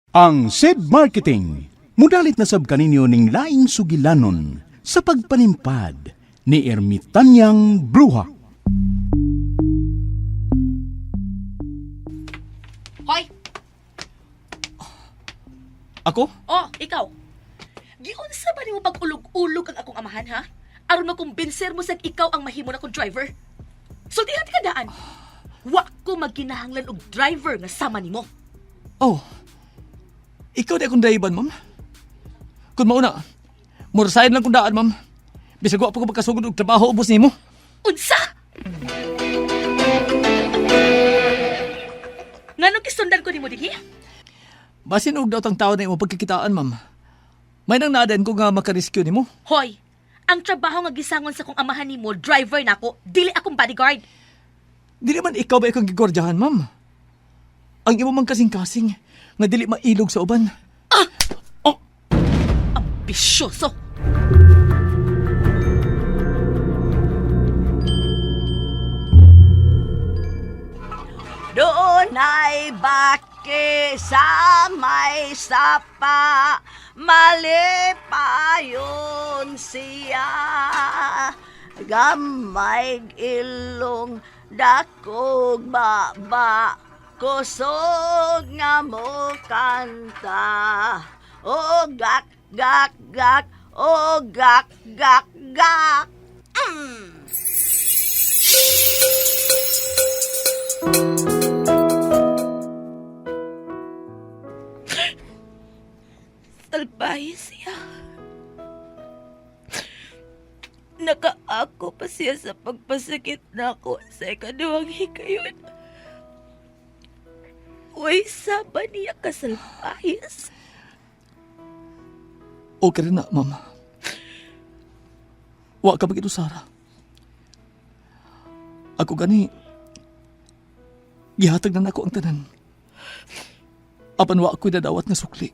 Ang SED Marketing, mudalit na sab kaninyo ning laing sugilanon sa pagpanimpad ni Ermitanyang Bruha. Hoy! Ako? Oh, ikaw. Giunsa ba nimo pag-ulog-ulog ang akong amahan, ha? Aron makumbinser mo sag ikaw ang mahimo na kong driver. Sultihan ka daan. Wa ko magkinahanglan og driver nga sama nimo. Oh. Ikaw di akong driver, ma'am. Kung mauna, murasahin lang kong daan, ma'am. Bisag wa pa ko pagkasugod og trabaho ubos nimo. Unsa? Nganong gisundan ko nimo dinhi? Basin og daot ang tao na imo pagkakitaan, ma'am. May nang naadan ko nga makarescue nimo. Hoy, ang trabaho nga gisangon sa kong amahan nimo, driver nako, dili akong bodyguard. Dili man ikaw ba ikang gigordyahan, ma'am? Ang imo mang kasing-kasing nga dili mailog sa uban. Oh, Ambisyoso. Doon ay baki sa may sapa, malipayon siya. Gamay ilong dakog baba, kusog nga mo kanta. O gak, gak, gak, o gak, gak, gak. Salbahe siya. Nakaako pa siya sa pagpasakit nako sa ikaduhang hikayon. Uy, saba niya kasalbahis. Okay rin na, ma'am. Wa ka bagito, Sara. Ako gani, gihatag na nako ang tanan. Apan wa ako'y dadawat nga sukli.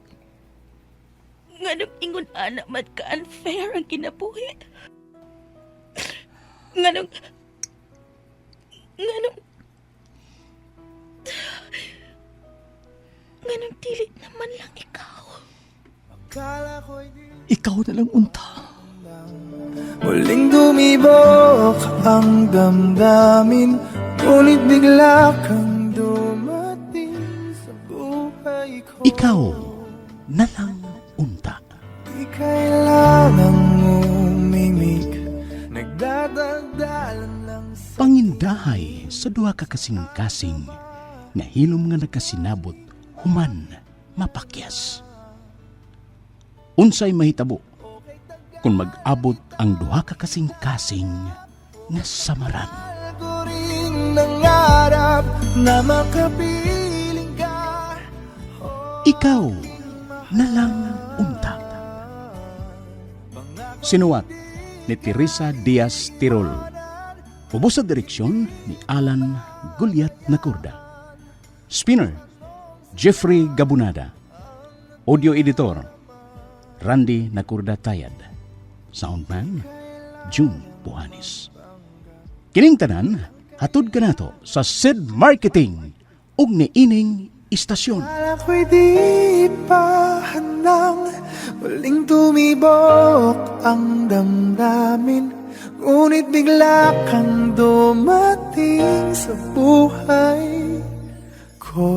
Nganong ingon ana man ka unfair ang kinabuhi. Nganong nganong nganong dili naman lang ikaw. Ikaw na lang unta. Muling tumibok ang damdamin, ngunit bigla kang dumating sa buhay ko. Ikaw na lang unta. Di kailangang umimik, nagdadaldalan lang sa Pangindahay sa duha ka kasing-kasing nga hilom nga nagkasinabot human mapakyas. Unsay mahitabo kung mag-abot ang duha ka kasing-kasing nga samaran? ko rin nangarap na makapiling ka. Ikaw na lang unta. Sinuwat ni Teresa Diaz Tirol. Ubos sa direksyon ni Alan Gulyat Nakurda. Spinner, Jeffrey Gabunada. Audio editor, Randy Nakurda Tayad. Soundman, June Buhanis. Kining tanan, hatod kanato sa Sid Marketing ug niining istasyon. Akala ko'y di pa handang muling tumibok ang damdamin, ngunit bigla kang dumating sa buhay ko.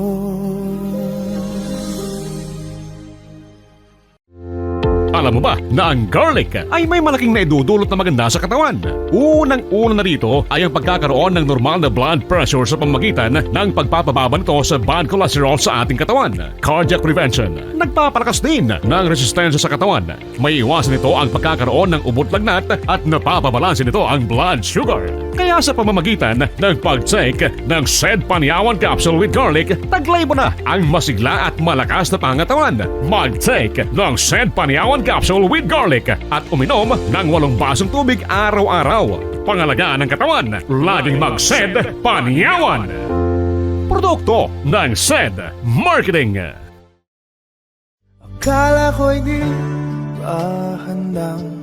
Alam mo ba na ang garlic ay may malaking naidudulot na maganda sa katawan? Unang-una na rito ay ang pagkakaroon ng normal na blood pressure sa pamamagitan ng pagpapababa nito sa bad cholesterol sa ating katawan. Cardiac prevention, nagpapalakas din ng resistensya sa katawan. May iwasan nito ang pagkakaroon ng ubot lagnat at napapabalanse nito ang blood sugar. Kaya sa pamamagitan ng pag-take ng said Panyawan Capsule with Garlic, taglay mo na ang masigla at malakas na pangatawan. Mag-take ng said Panyawan Capsule with Garlic at uminom ng 8 basong tubig araw-araw. Pangalagaan ang katawan, laging mag-SED Panyawan! Produkto ng SED Marketing. Akala ko'y di pa handang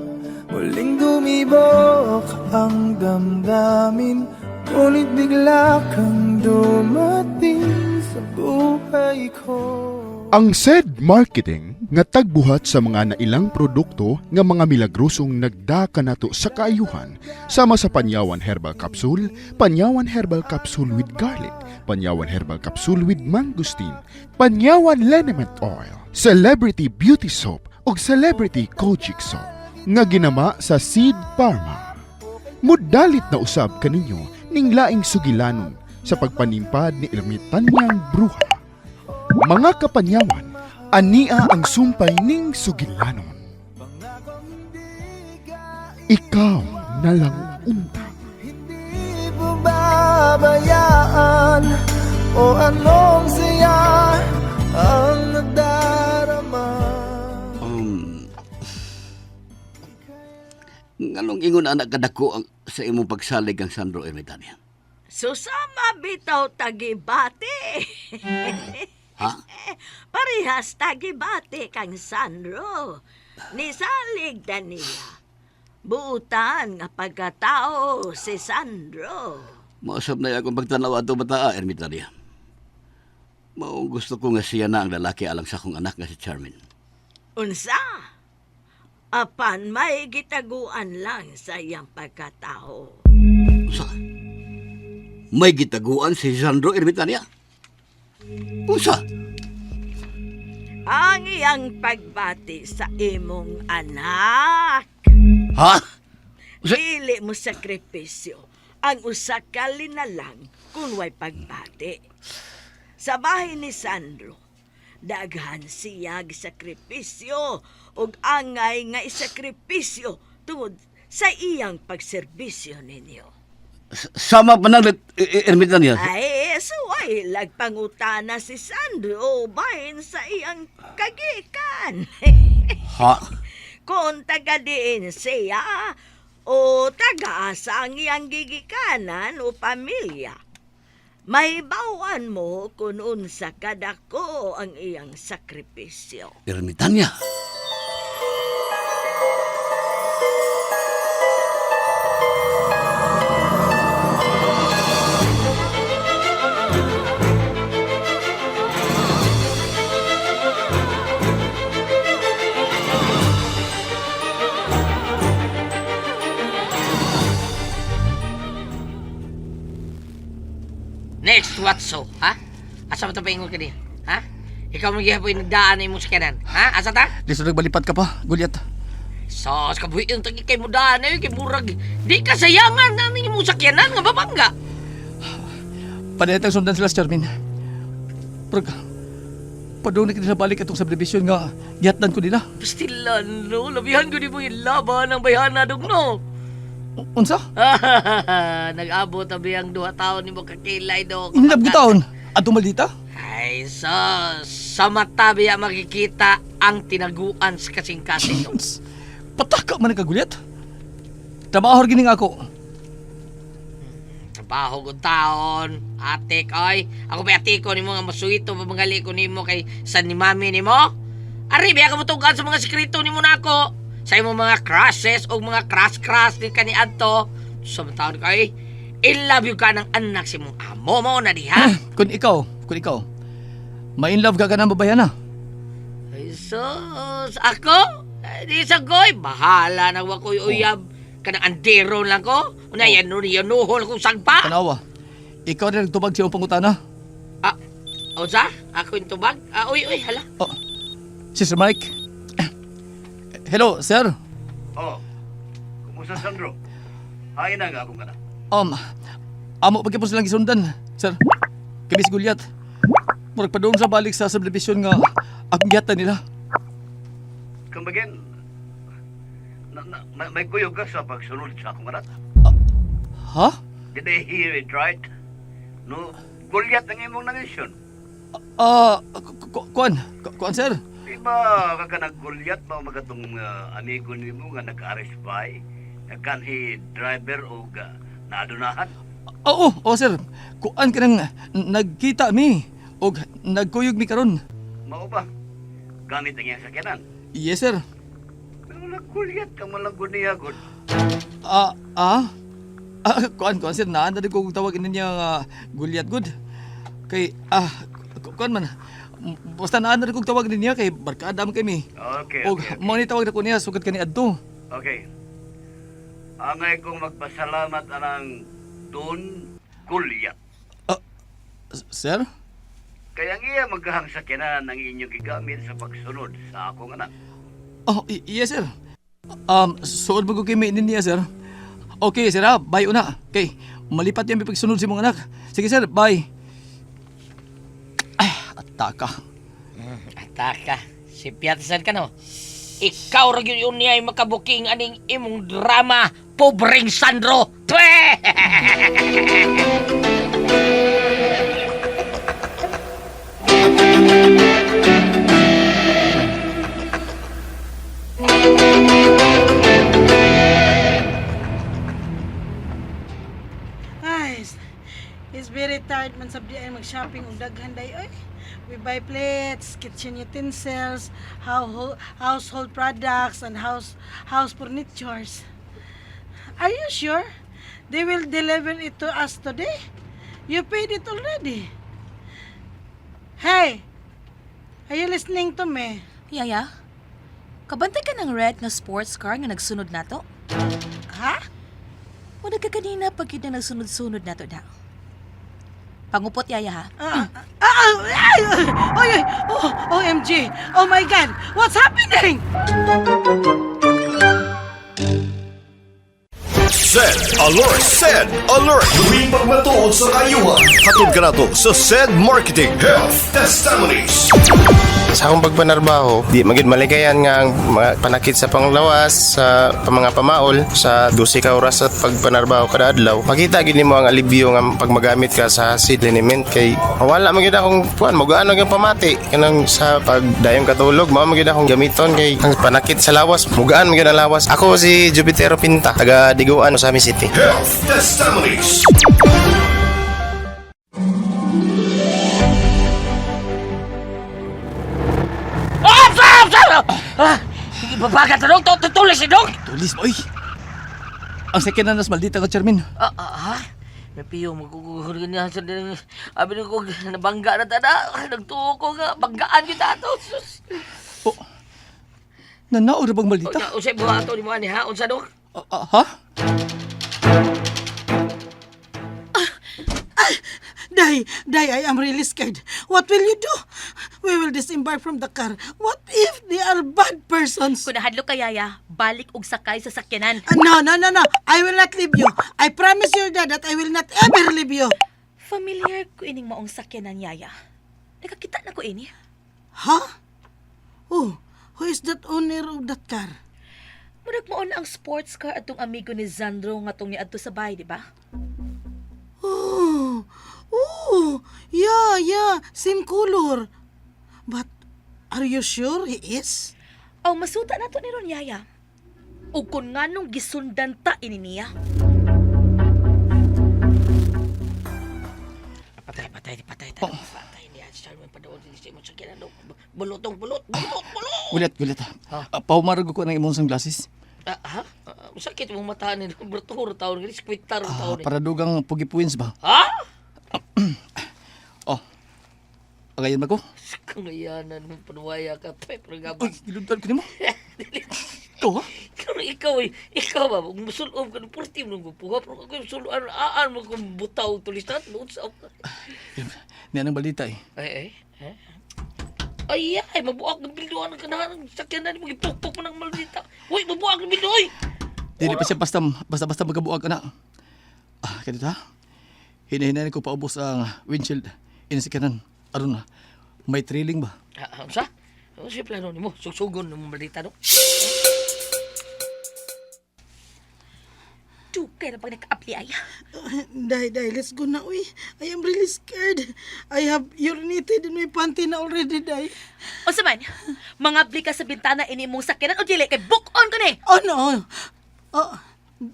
muling tumibok ang damdamin, ngunit bigla kang dumating sa buhay ko. Ang said marketing nga tagbuhat sa mga nailang produkto nga mga milagrosong nagda kanato sa kaayuhan sama sa Panyawan Herbal Capsule, Panyawan Herbal Capsule with Garlic, Panyawan Herbal Capsule with Mangosteen, Panyawan Liniment Oil, Celebrity Beauty Soap ug Celebrity Kojic Soap nga ginama sa Seed Pharma. Mudalit na usab kaninyo ning laing sugilanon sa pagpanimpad ni Ermitanyang Bruha. Mga kapanyawan, ania ang sumpay ning sugilanon. Ikaw na lang unta. Hindi pababayaan o anong saya ang nadarama. Nganong ingon anak kadako ang sa imong pagsalig ang Sandro Ermitania? Susama bitaw tagibati. Ha? Parehas tagibati kang Sandro. Nisalig niya. Buutan nga pagkatao si Sandro. Mausap na akong pagtanaw ato bata, Ermitania. Mao gusto ko nga siya na ang lalaki alang sa akong anak nga si Charmin. Unsa? Apan may gitaguan lang sa iyang pagkatao. Usa? May gitaguan si Sandro Ermitania? Usa? Ang iyang pagbati sa imong anak. Ha? Usa? Dili mo sakripisyo ang usa ka linalang kung way pagbati. Sa bahay ni Sandro, daghan siya sakripisyo ug angay nga isakripisyo tungod sa iyang pagserbisyo ninyo. Sama pa nang Ermitania? Ay, suway lagpangutana si Sandro bahin sa iyang kagikan. Ha? Kung taga diin siya o taga sa ang iyang gigikanan o pamilya. Mahibawan mo kung unsa kadako ang iyang sakripisyo. Ermitania? Next, what so? Ha? Asa mo ta paingon ka niya? Ha? Ikaw mo gihapon nagdaan na imong sakyanan. Ha? Asa ta? Lisod nagbalipat ka pa, Goliath. Sos, kabuhi yung tagi kay mo daan eh, kay murag. Di ka sayangan na imong sakyanan nga babangga. Panayatang sundan sila, Charmin. Pero, padung na nila balik atong subdivision nga gihatdan ko nila. Pastilan, no? Labihan ko di mo yung laban ang bayhana dog, no? Unsa? Nag-abot ang biyang duha taon ni mo kakilay, dog. Inilab ko taon. Ato maldita? Ay, sos, sa mata biya makikita ang tinaguan sa kasing-kasing, dog. Pataka man ka, Goliath. Trabaho gini nga ako. Trabaho kong taon, atik, oy. Ako ba atiko nimo nga masuito pamangali ko nimo kay sa ni mami nimo? Ari, biya ka mo tugan sa mga sekreto nimo nako. Sa imong mga crushes o mga crush-crush ni kaniadto. Sa mga taon kay, in love you ka ng anak si mong amo mo na diha. Kung ikaw, ma-in love ka ka ng babayan na. Ay, sus, ako? Eh, di sa goy, bahala na wa ko'y uyab. Kanang andero lang ko. Una, yan, yanuhol kong sagpa. Tanawa, ikaw na nagtubag sa iyong pangutana. Ah, unsa? Ako yung tubag? Ah, uy, uy, hala. Oh, si Sir Mike. Hello, sir. Oh, kumusta Sandro? Ay na nga akong anak. Amo pa po silang gisundan, sir. Kami si Goliath. Murag pa doon sa balik sa subdivision nga akong gihatan nila. Kumbaga, na, may kuyog ka sa pagsunod sa akong anak. Ha? Did I hear it right? No, Goliath ang imong nangisyon. Ah, kuan, kuan sir. Di ba ka ka nag-Goliath ba magatong amigo nimo nga nag-arrest by? Nagkanhi driver o naadunahan? Oo, oh, sir. Kuan ka nang nagkita mi og nagkuyog mi karon. Mao ba? Gamit ang iyang sakyanan. Yes, sir. Pero nag-Goliath ka man lang gud niya gud. Ah, ah. Ah, kuan kuan sir, naan na ko tawag niya nga Goliath good. Kay kuan man. Basta naa na rin kong tawag niya kay barkada man kami. Okay, Og okay, okay. mao ni tawag na ko niya sugad kani adto. Okay. Angay kong magpasalamat anang Don Goliath. Sir? Kaya ang iya maghahang sakyanan ang inyong gigamit sa pagsunod sa akong anak. Oh, yes sir. Suod mo ko kay ni niya sir. Okay sir ha, bye una. Okay, malipat yan pagsunod si mong anak. Sige sir, bye. Ay, ataka. Ataka. Si Piatisan ka no. Ikaw ra gyud yun niya ay makabuking aning imong drama, pobreng Sandro. Twe! Ay, it's very tired man sabdi ay mag-shopping og daghan day oy. We buy plates, kitchen utensils, household products and house furnitures. Are you sure they will deliver it to us today? You paid it already. Hey, are you listening to me? Yaya, kabantay ka ng red nga sports car nga nagsunod nato? Ha? O nagkakanina pag yun na nagsunod-sunod nato na? Pangupot, Yaya, ha? Ah, ah, ah, ay, ay, ay, oh, OMG! Oh my God! What's happening? Send alert! Send alert! Tuwing pagmatuod sa kayuhan. Hatod ka na to sa Send Marketing Health Testimonies. Sa akong pagpanarbaho, di magid malikayan nga ang mga panakit sa panglawas, sa mga pamaol, sa 12 ka oras sa pagpanarbaho kada adlaw. Makita gid nimo ang alibyo nga pag magamit ka sa acid liniment kay wala man gyud akong kuan, mogaan ang pamati kanang sa pagdayong katulog, mao man gyud akong gamiton kay ang panakit sa lawas, mugaan man gyud ang lawas. Ako si Jupitero Pinta, taga Diguan, Ozamiz City. Health Testimonies. Ah, stop, stop! Ah, babagat na dong, tutulis si dong. Tulis mo, oy. Ang second na nas maldita ka, Charmin. Ah, ah, ha? Napiyo, magkukuhol niya sa din. Abi ko, nabangga na tada. Nagtuo ko nga, banggaan kita ato. Sus. Oh. Nanao ra bang maldita? Unya, unsay buhato ni mo ani ha? Unsa dong? Ah, ah, ha? Day, Day, I am really scared. What will you do? We will disembark from the car. What if they are bad persons? Kung nahadlok ka, Yaya, balik og sakay sa sakyanan. Ah, no, no, no, no. I will not leave you. I promise you Dad, that I will not ever leave you. Familiar ko ining maong sakyanan, Yaya. Nakakita na ko ini. Huh? Oh, who is that owner of that car? Murag mao na ang sports car atong amigo ni Zandro nga tong niadto sa bahay, di ba? Oh, oh, yeah, yeah, same color. But are you sure he is? Aw masuta na to ni ron, Yaya. Ug kun nganong gisundan ta ini niya. Patay, patay, patay, patay. Patay niya. Charmin, padoon din sa imong sakyanan dong. Bulutong, bulot, bulot, bulot. Ulit, ulit. Ah, paumarag ko ng imong sunglasses. Ah, ha? Ah, sakit mong mata ni Bertuhor taon gani, squitar Ah, taon ni. para dugang pugi points ba? Ha? Oh. Agayan ba ko? Kangayanan mo panuwaya ka, pe, pero nga ba? Uy, giluntan ko nimo. Ikaw ha? Pero ikaw eh, ikaw ba, kung musulob ka ng purti mo nung gupuha, pero ako yung suluan, aan mo kung butaw tulisan, noon sa Niya nang balita eh. Ay, ay, eh? Ay, ay, mabuak ng bilduan ang kanahan, sakyan na ni mo, gipukpok mo ng maldita. Uy, mabuak ng bildo, uy! Dili pa siya basta basta basta magabuag ka na. Ah, kanito ha? Hinahinayin ko paubos ang windshield. Inisikanan. Aron na. May trailing ba? Ah, ah, sa? Ano siya plano nimo? Sugsugon mo maldita, no? Dugay na pag naka-apply ay. Day, Day, let's go na, uy. I am really scared. I have urinated in my panty na already, Day. Unsa man? Mangabli ka sa bintana ini imong sakyanan o dili kay book on ko ni. Oh, no. Oh,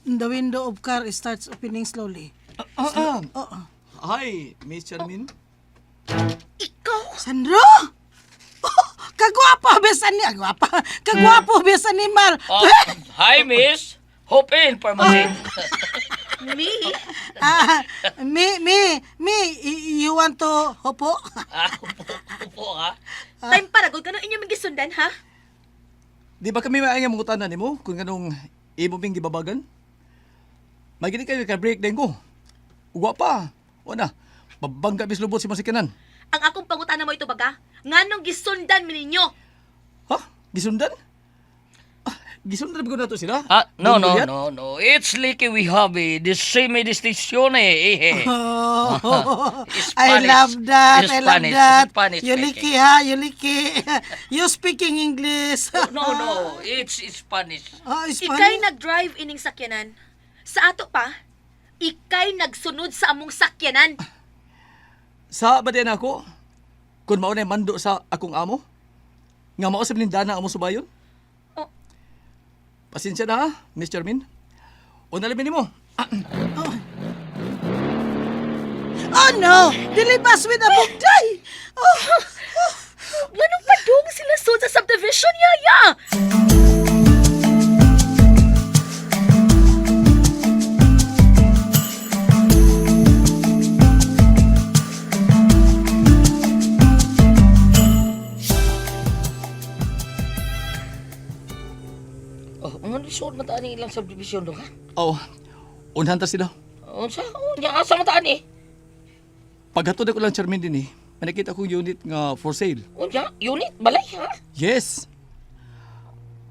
the window of car starts opening slowly. Ah, ah. Oh, oh. Hi, Miss Charmin. Ikaw? Sandro! Oh, kagwapo, bes ani, ah, gwapa. Kagwapo, bes animal. Oh, hi, miss! Hope in, pharmacy. Me? Ah, me, me, me, you want to hopo? Ah, upo, upo. Ako ha? Time para gud kanang inyo magisundan ha? Di ba kami maay nga mangutana nimo kung anong imo ming gibabagan? May gini kayo ka-break din ko. Uwa pa. O na, babangga bis lubot si masikanan. Ang akong pangutana mo ito baga, nganong gisundan mi ninyo? Ha? Gisundan? Ah, gisundan ba ko na to sila? Ah, no, Don no, Goliath? no, no. It's like we have the same decision eh. Oh, I Spanish. love that. I love Spanish. that. Spanish Yuliki ha, Yuliki. You speaking English. No, no. It's Spanish. Oh, Ikay Spanish. nag-drive ining sakyanan. Sa ato pa, ikay nagsunod sa among sakyanan. Sa ba din ako? Kung mao na mando sa akong amo? Nga mao sa nindana amo subayon? Oh. Pasensya na ha, Miss Charmin. O nalamin nimo. Oh no! Dili bus with a bugday! Oh, Nganong padung sila sud sa subdivision, yaya? Oh, nga suod man taan ilang subdivision do ha? Oh, unhan ta sila. Unsa? Oh, nya asa man taan eh? Paghatod ako lang Charmin din eh. May nakita akong unit nga for sale. Unya, unit balay ha? Yes.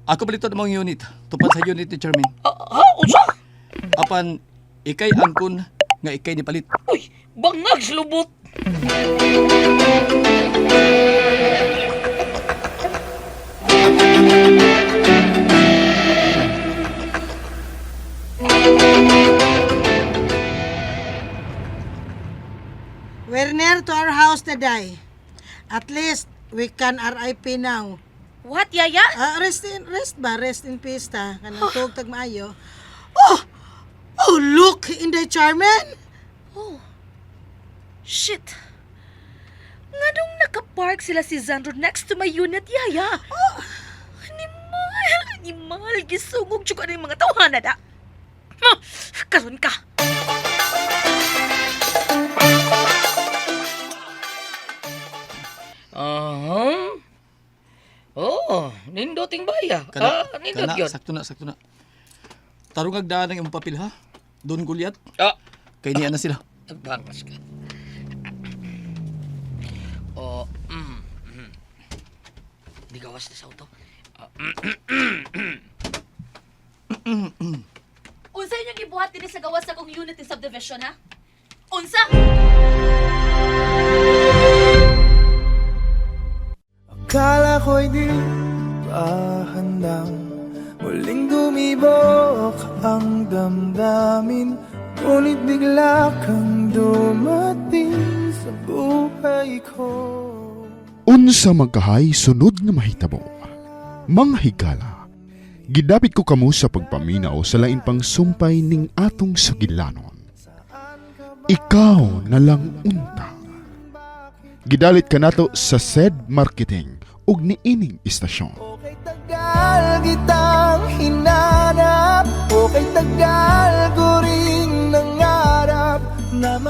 Ako balito ang mga unit. Tupad sa unit ni Charmin. Ah, ha, unsa? Apan ikay angkon nga ikay ni palit. Uy, bangag sa lubot. We're near to our house today. At least we can RIP now. What, yaya? Ah, rest in rest ba? Rest in peace ta. Kanang tuog tag maayo. Oh! Oh, look in the Charmin. Oh. Shit. Nganong nakapark sila si Zandro next to my unit, yaya? Oh. Animal, animal, gisungog jud ko aning mga tawhana da. Ma, karon ka. Aha. Oh, nindoting baya. Kana, ah, nindot kana, yun. sakto na, sakto na. Tarong agdaan ang imong papel ha. Don Goliath. Ah, Kay niya na sila. bangas ka. Oh, Di gawas na sa auto. Unsa inyong gibuhat dinhi sa gawas akong unit in subdivision, ha? Unsa? Akala ko'y di pa handang muling dumibok ang damdamin. Ngunit bigla kang dumating sa buhay ko. Unsa magkahay sunod nga mahitabo. Mga higala, gidapit ko kamo sa pagpaminaw sa lain pang sumpay ning atong sugilanon. Ikaw na lang unta. Gidalit kanato sa said marketing ug niining istasyon. Okay tagal kitang hinanap. Okay tagal ko ring nangarap na